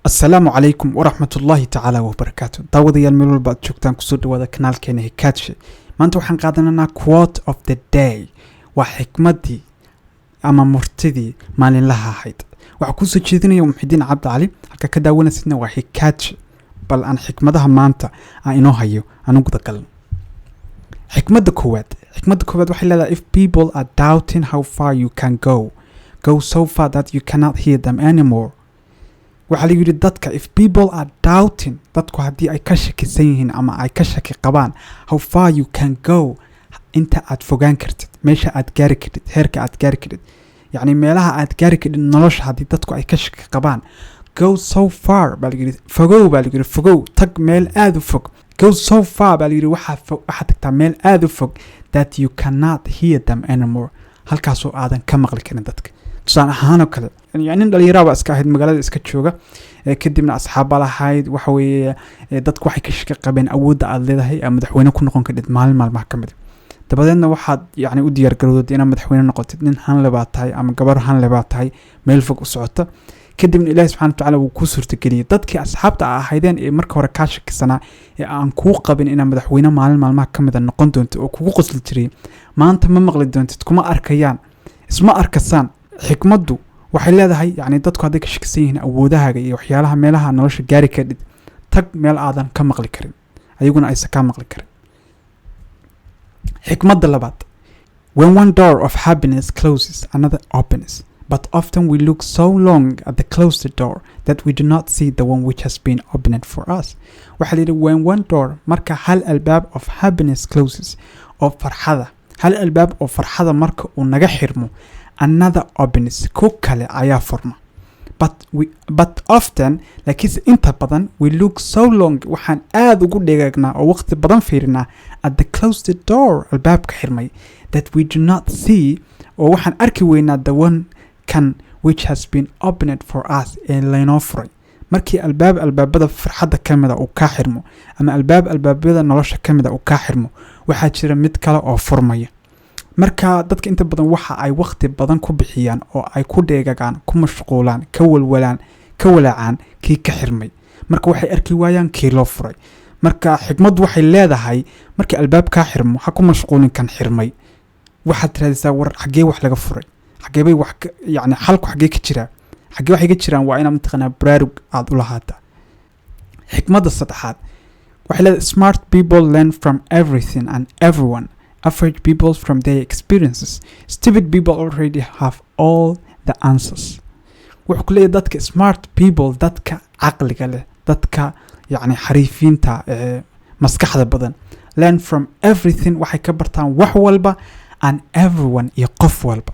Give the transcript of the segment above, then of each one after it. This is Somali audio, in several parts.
Asalaamu calaykum waraxmatullaahi tacaala wabarakaatu. Daawadayaal, meel walba aad joogtaan, kusoo dhawaada kanaalkeena Hikaadshe. Maanta waxaan qaadananaa quote of the day, waa xikmaddii ama murtidii maalinlaha ahayd. Waxaa kuusoo jeedinaya Muxidiin Cabdi Cali, halka ka daawanaysidna waa Hikaadshe. Bal aan xikmadaha maanta aan inoo hayo aan u gudagalno. Xikmadda koowaad, xikmadda koowaad waxay leedahay: "If people are doubting how far you can go, go so far that you cannot hear them anymore." Waxaa la yidhi dadka, if people are doubting, dadku haddii ay ka shakisan yihiin ama ay ka shaki qabaan, how far you can go, inta aad fogaan kartid, meesha aad gaari kartid, heerka aad gaari kartid, yacni meelaha aad gaari kartid nolosha, haddii dadku ay ka shaki qabaan, go so far baa la yidhi, fogow baa la yidhi, fogow, tag meel aada u fog. Go so far baa la yidhi, waxaad tagtaa meel aada u fog, that you cannot hear them anymore, halkaasoo aadan ka maqli karin dadka. Tusaale ahaanoo kale, yani nin dhalinyaraa baa iska ahayd, magaalada iska jooga, kadibna asxaabba lahayd. Waxa weeye, dadku waxay ka shaki qabeen awoodda aad leedahay aa madaxweyne ku noqon kartid maalin maalmaha ka mid. Dabadeedna waxaad yacni u diyaar garowdad inaad madaxweyne noqotid. Nin hanle baa tahay ama gabar hanle baa tahay, meel fog u socota. Kadibna Ilaahi subxana watacaala wuu kuu suurtageliyey. Dadkii asxaabta a ahaydeen ee marka hore kaa shakisanaa ee aan kuu qabin inaad madaxweyne maalin maalmaha ka mida noqon doontid oo kugu qosli jiray, maanta ma maqli doontid, kuma arkayaan, isma arkasaan. Xikmaddu waxay leedahay, yacni dadku hadday ka shakisan yihiin awoodahaaga iyo waxyaalaha meelaha nolosha gaari kadhid, tag meel aadan ka maqli karin, ayaguna aysan kaa maqli karin. Xikmadda labaad: "When one door of happiness closes, another opens. But often we look so long at the closed door that we do not see the one which has been opened for us." Waxaa la yidhi, when one door, marka hal albaab, of happiness closes, oo farxada, hal albaab oo farxada marka uu naga xirmo, another opens, ku kale ayaa furma. But often, laakiinse inta badan, we look so long, waxaan aada ugu dhegaagnaa oo waqti badan fiirinaa, at the closed door, albaabka xirmay, that we do not see, oo waxaan arki weynaa, the one, kan, which has been opened for us, ee laynoo furay. Markii albaab albaabada farxadda ka mida uu kaa xirmo ama albaab albaabada nolosha ka mida uu kaa xirmo, waxaa jira mid kale oo furmaya. Marka dadka inta badan waxa ay waqti badan ku bixiyaan oo ay ku dheegagaan, ku mashquulaan, ka walwalaan, ka walaacaan kii ka xirmay. Marka waxay arki waayaan kii loo furay. Marka xikmaddu waxay leedahay, markii albaab kaa xirmo, ha ku mashquulin kan xirmay. Waxaad raadisaa, war xaggee wax laga furay? Xaggee bay wax yacni xalku xaggee ka jiraa? Xaggee waxay ka jiraan? Waa inaad mataqaanaa baraarug aada u lahaataa. Xikmadda saddexaad waxay leedahay: "Smart people learn from everything and everyone, average people from their experiences. Stupid people already have all the answers." Wuxuu ku leeyahay, dadka smart people, dadka caqliga leh, dadka yacni xariifiinta ee maskaxda badan, learn from everything, waxay ka bartaan wax walba, and everyone, iyo qof walba,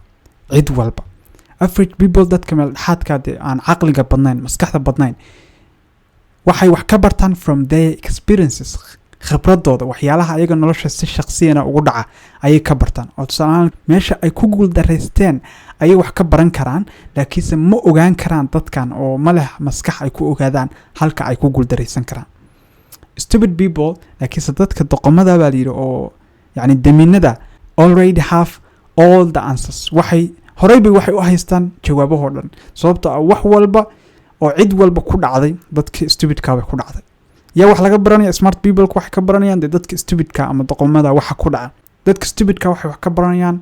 cid walba. Average people, dadka meel dhexaadka dee aan caqliga badnayn, maskaxda badnayn, waxay wax ka bartaan from their experiences, khibradooda, waxyaalaha ayaga nolosha si shaqsiyana ugu dhaca ayay ka bartaan. Oo tusaalahaan meesha ay ku guuldareysteen ayay wax ka baran karaan, laakiinse ma ogaan karaan dadkan oo ma leh maskax ay ku ogaadaan halka ay ku guuldareysan karaan. Stupid people, laakiinse dadka doqomada baa layidhi, oo yacni daminada, already have all the answers, waxay horey bay waxay u haystaan jawaabahoo dhan, sababto ah wax walba oo cid walba ku dhacday, dadka stupidka bay ku dhacday. Yaa wax laga baranaya? Smart peopleka waxay ka baranayaan dee dadka stupidka ama doqomada waxa ku dhaca. Dadka stupidka waxay wax ka baranayaan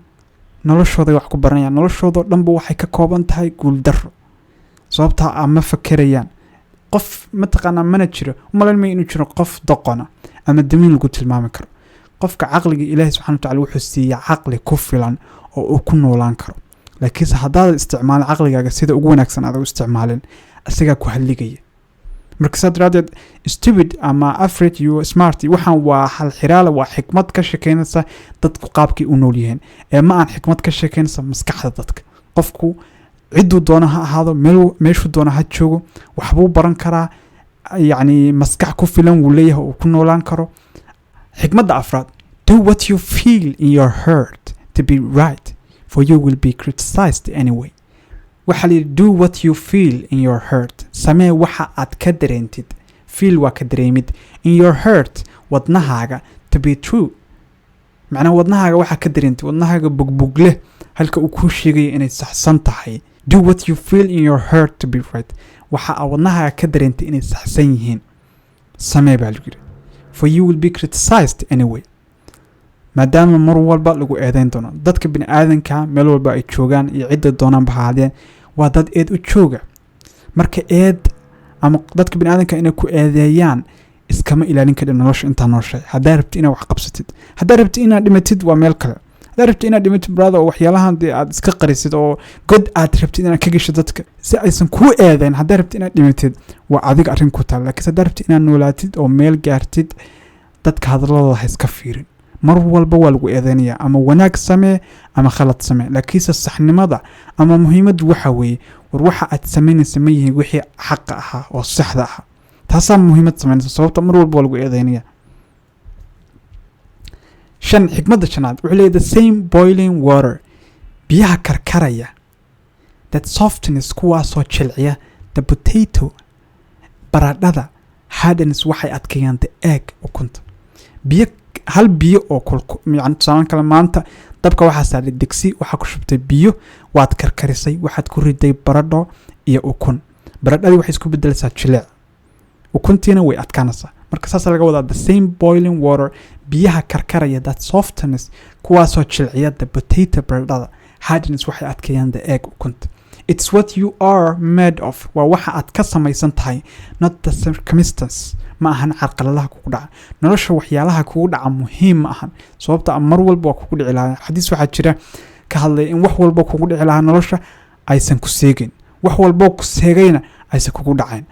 noloshooday wax ku baranayaan. Noloshoodoo dhanba waxay ka kooban tahay guuldarro, sababtaa ah ma fakerayaan. Qof mataqaanaa mana jiro, umalayn maya inuu jiro qof doqona ama damiin lagu tilmaami karo. Qofka caqliga, Ilaahi subxana wa tacala wuxuu siiya caqli ku filan oo uu ku noolaan karo, laakiinse haddaadan isticmaalin caqligaaga sida ugu wanaagsan aad u isticmaalin, isagaa ku halligaya. Marka saa daraadeed, stupid ama average iyo smart, waxaan waa halxiraala, waa xikmad ka shekeynaysa dadku qaabkay u nool yihiin ee ma aan xikmad ka shekeynaysa maskaxda dadka. Qofku cidduu doono ha ahaado, meel meeshuu doono ha joogo, waxbuu baran karaa, yacni maskax ku filan wuu leeyahay uu ku noolaan karo. Xikmadda afraad: "Do what you feel in your heart to be right, for you will be criticized anyway." Waxaa la yidhi, do what you feel in your heart, samee waxa aad ka dareentid, feel waa ka dareemid, in your heart, wadnahaaga, to be true, macnaha wadnahaaga waxaa ka dareentid, wadnahaaga bugbugleh halka uu kuu sheegaya inay saxsan tahay. Do what you feel in your heart to be right. Waxa aa wadnahaaga ka dareentay inay saxsan yihiin samee, baa lagu yidhi. For you will be criticized anyway, maadaama mar walba lagu eedeyn doono. Dadka bini aadanka meel walba ay joogaan iyo cidda doonaanba ha ahaadeen, waa dad eed u jooga. Marka eed ama dadka bini aadanka inay ku eedeeyaan iskama ilaalin kadhib nolosha intaa nooshay. Haddaa rabti inaad wax qabsatid, haddaa rabti inaad dhimatid, waa meel kale. Haddaa rabti inaad dhimatid, brother, oo waxyaalahan dee aad iska qarisid oo god aad rabtid inaad ka gasho dadka si aysan kuu eedeyn, haddaa rabti inaad dhimatid, waa adiga arrin ku taal. Laakiinse haddaa rabti inaad noolaatid oo meel gaartid, dadka hadalladooda ha iska fiirin. Mar walba waa lagu eedeynaya, ama wanaag samee ama khalad samee. Laakiinse saxnimada ama muhiimaddu waxa weeye, war waxa aad samaynaysa ma yihiin wixii xaqa ahaa oo saxda ahaa? Taasaa muhiimad samaynaysa, sababta mar walba waa lagu eedeynaya. Shan, xikmadda shanaad wuxuu leeyahy: "The same boiling water," biyaha karkaraya, "that softens," kuwaasoo jilciya, "the potato," baradhada, "hardens," waxay adkeeyaan, "the egg," ukunta. Biyo, hal biyo oo kul, yani tusaale kale, maanta dabka waxaa saaray digsi, waxaa ku shubtay biyo, waad karkarisay, waxaad ku riday baradho iyo ukun. Baradhadii waxay isku bedelaysaa jileec, ukuntiina way adkaanaysaa. Marka saasa laga wadaa: "The same boiling water," biyaha karkaraya, "that softens," kuwaasoo jilciya, "the potato," baradhada, "hardens," waxay adkeeyaan, "the egg," ukunta. "It's what you are made of," waa waxa aad ka samaysan tahay, "not the circumstance," ma ahan carqaladaha kugu dhaca. Nolosha waxyaalaha kugu dhaca muhiim ma ahan, sababta a mar walba waa kugu dhici lahaa. Xadiis waxaa jira ka hadlaya in wax walba kugu dhici lahaa nolosha aysan ku seegin, wax walbo ku seegayna aysan kugu dhacayn.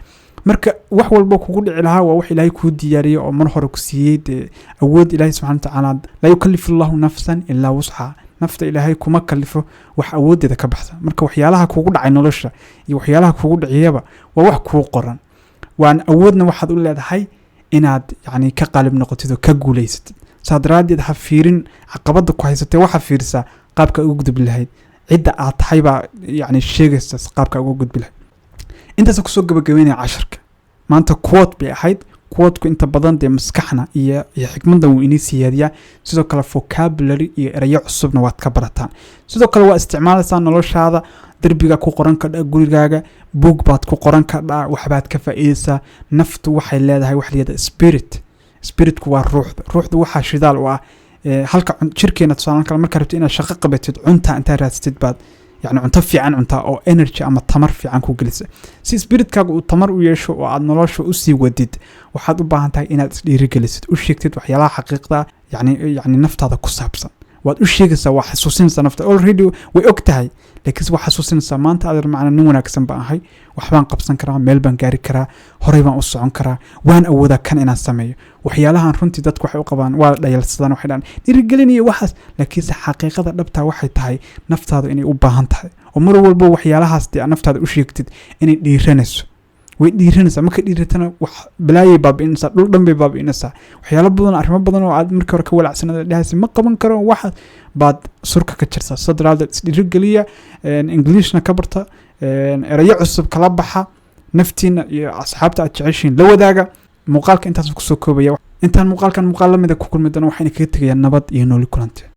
Marka wax walba kugu dhici lahaa waa wax Ilaahay kuu diyaariyey oo mar hore ku siiyey. Dee awood Ilaahay subxana watacaala, laa yukalifu Allahu nafsan ilaa wuscaha, nafta Ilaahay kuma kalifo wax awooddeeda ka baxsan. Marka waxyaalaha kugu dhacay nolosha iyo waxyaalaha kugu dhiciyaba waa wax kuu qoran, waan awoodna waxaad u leedahay inaad yacni ka qaalib noqotid oo ka guulaysatid. Saa daraaddeed ha fiirin caqabadda ku haysatee, waxaa fiirisaa qaabka uga gudbi lahayd. Cidda aad tahay baa yacni sheegaysa qaabka uga gudbi lahayd. Intaasa kusoo gabagabeynaya casharka maanta. Quote bay ahayd. Quoteku inta badan dee maskaxna iyo xikmadna wuu inii siyaadiyaa, sidoo kale vocabulary iyo erayo cusubna waad ka barataan. Sidoo kale waa isticmaalaysaa noloshaada. Derbiga ku qoran kadha, gurigaaga buug baad ku qoran kadhaa, waxbaad ka faa'iidaysaa. Naftu waxay leedahay wax layihahda spirit. Spiritku waa ruuxda. Ruuxda waxaa shidaal u ah halka jirkeena. Tusaale kale, markaa rabtid inaad shaqo qabatid, cunta intaa raadsatid baad yani cunto fiican cuntaa oo energy ama tamar fiican ku gelisa. Si spiritkaaga uu tamar u yeesho oo aad nolosha usii wadid, waxaad u baahan tahay inaad isdhiirigelisid, u sheegtid waxyaalaha xaqiiqda yani naftaada ku saabsan. Waad u sheegaysaa, waa xasuusinaysaa nafta. Already way og tahay, laakiinse waa xasuusinaysaa: maanta adeer macna nin wanaagsan baan ahay, waxbaan qabsan karaa, meel baan gaari karaa, horey baan u socon karaa, waan awoodaa kan inaan sameeyo. Waxyaalahan runtii dadku waxay u qabaan waa dhayalsadaan, waxay dhahan dhiirigelin iyo waxaas, laakiinse xaqiiqada dhabtaa waxay tahay naftaadu inay u baahan tahay oo mar walba waxyaalahaas dee aad naftaada u sheegtid inay dhiiranayso. Way dhiiranaysaa. Markay dhiiratana wax balaayay baabi'inaysaa, dhul dhan bay baabi'inaysaa. Waxyaalo badan, arrimo badan oo aad markii hore ka walacsanada dhahaysa ma qaban karo, waxa baad surka ka jirtaa. Sida daraaddeed isdhiirigeliya, Englishna ka barta, erayo cusub kala baxa, naftiina iyo asxaabta aad jeceshiin la wadaaga. Muuqaalka intaas kusoo koobaya. Intaan muuqaalkan muuqaal lamida ku kulmi doona, waxayna kaga tegayaa nabad iyo nooli kulante.